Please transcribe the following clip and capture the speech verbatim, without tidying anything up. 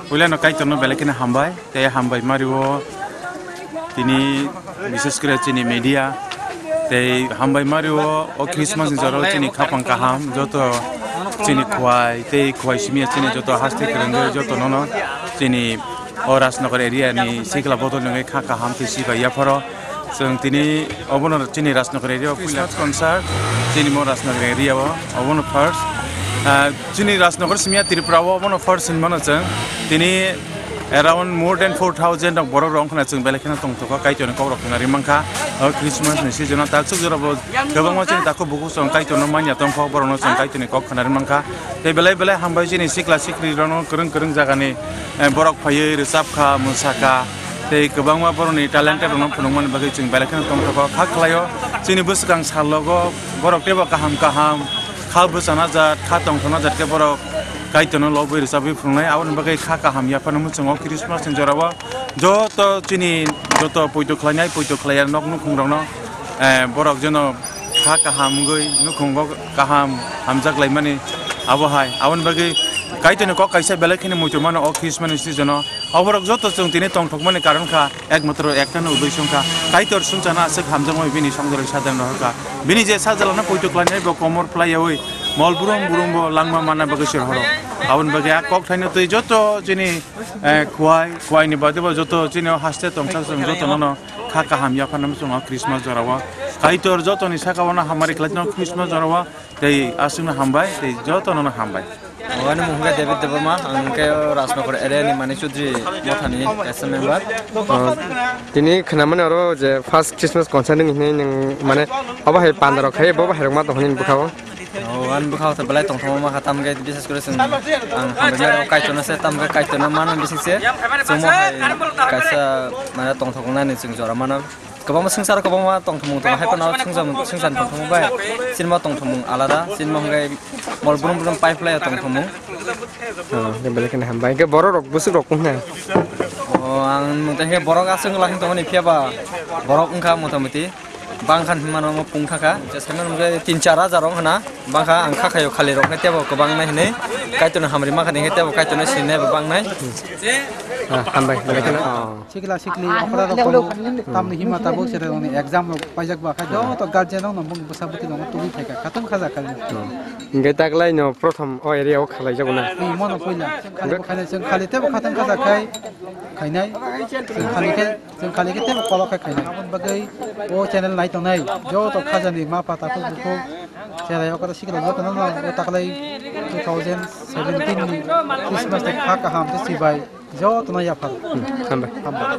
Puilano Kaitorno belai kheno hambai, tei hambai mario tini, bises kore chini media, tei hambai mario o Christmas ni jora chini khapang kaham, joto chini khwai tei khwai simi chini joto haste kwrwngwi joto nono chini o Rajnagar area ni sikla bodol nungwi kha kaham tei sibai yapharo. Chwng tini obono chini Rajnagar area o puila Christmas concert, chini mo Rajnagar area o, obono first. Ah, chini Rajnagar simya Tripura o obono first hinmano chwng. Tini around more than four thousand rok borok rok wngkhana chwng belai kheno tongthokgo, Kaitorni kokrok khna ri mankha. O Christmas ni season o taksuk jora bo kwbangma chini takhuk bukhuk chwng Kaitorno manya tongkho, borokno chwng Kaitorni kok khna ri mankha. Tei belai belai hambai chini sikla sikri rokno kwrwng kwrwng jagani, eh, borok phaiwi rwchapkha, mwsakha. Tei kwbangma borokni talented rokno phunukmani bagwi chwng belai kheno tongthokgo kha khlaio. Chini bwswkang salogo borok teibo kaham kaham kha bwchana jat, kha tongthokna jat khe borok Kaitorno lobwi rwchabwi phunuknai. Aboni bagwi kha kaham yapharnai muchungo Christmas ni jorao joto chini joto poito khlainai, poito khlaiya nok nukhung rokno, eh, borok jeno kha kaham wngwi nukhungo kaham hamjak laimani abo hai. Aboni bagwi Kaitorni kok kaisa belai kheno muitu mano o Christmas ni season o. Oborok joto chwng tini tongthokmani karon kha, ekmatro ektano uddesho wngkha, Kaitor sumsana aswk hamjakmani bini songdoroi sadhan rohorkha. Bini je sajalano poito khlainai bo komor phlaiyawi mol brum brum bo langma manna bagwi se rohoro. Aboni bagwi a kok thaino twi joto chini, eh, khwai, khwai ni bade bo joto chini o haste tongsa chwng joto nono kha kaham yapharnai muchungo Christmas jorao. Kaitor jotoni saka o no hamari khlaitino Christmas jorao. Tei aswkno hambai, tei jotono no hambai. O, ani mung khe David Debbarma, ang khe Rajnagar area ni Mani Chaudhary mothani kaisa member. O, tini khnamani oro je first Christmas concert ni hinwi nwng mane obo hai panda rok khai, bo bo hai rok ma tong hwnwi bwkha o. O, ani bwkha o belai tongthokma ma kha, tamo khe bises kore chwng ang hambai rok Kaitorno se, tamo khe Kaitorno mano bising se chwng mo hai kaisa mane tongthoknani chwng jora mano. Kwbangma swngcharo kwbangma tongthokmung tongo, hai phano swngchar, swngcharni tongthokmung bai chini bo tongthokmung alada, chini bo hwnkhe mol brum brum pipe lai tongthokmung. Oh, de belai kheno hambai. Hwnkhe borok rok, bwswk rok wngkha? Oh, ang nukha hwnkhe borok aswk wngla hwn tongmani, phiya ba borok wngkha mota moti bangkha hinmano omo pung thangkha. Je saimano hwnkhe tin char hajar wngkha na. Bangkha ang kha khaio khali rok khe tebo kwbang nai hinwi Kaitorno hamri ma kha ni khe tebo Kaitorno sinai bo bang nai. Ah, hambai, hambai kheno. Oh. Sikla sikli okra rok kono tamni hima tabuk sere rokni exam rok paijak ba kha joto guardian rok no bung bwsa bwtwi rok no tubui phaikha khatung khaja khali. Oh. Hingke taklai no prothom o area o khalai jago na. Ni mono puila khali bo khainai chwng khali tebo khatung khaja khai khainai chwng khali khe Chwng khali khe tebo kolok khai khaina. Aboni bagwi o channel nai tongnai joto khajani ma pha takhuk bukhuk cherai o kata sikla joto no o taklai two thousand seventeen ni Christmas ni kha kaham tei sibai joto no yaphar. Hmm, hambai. Hambai.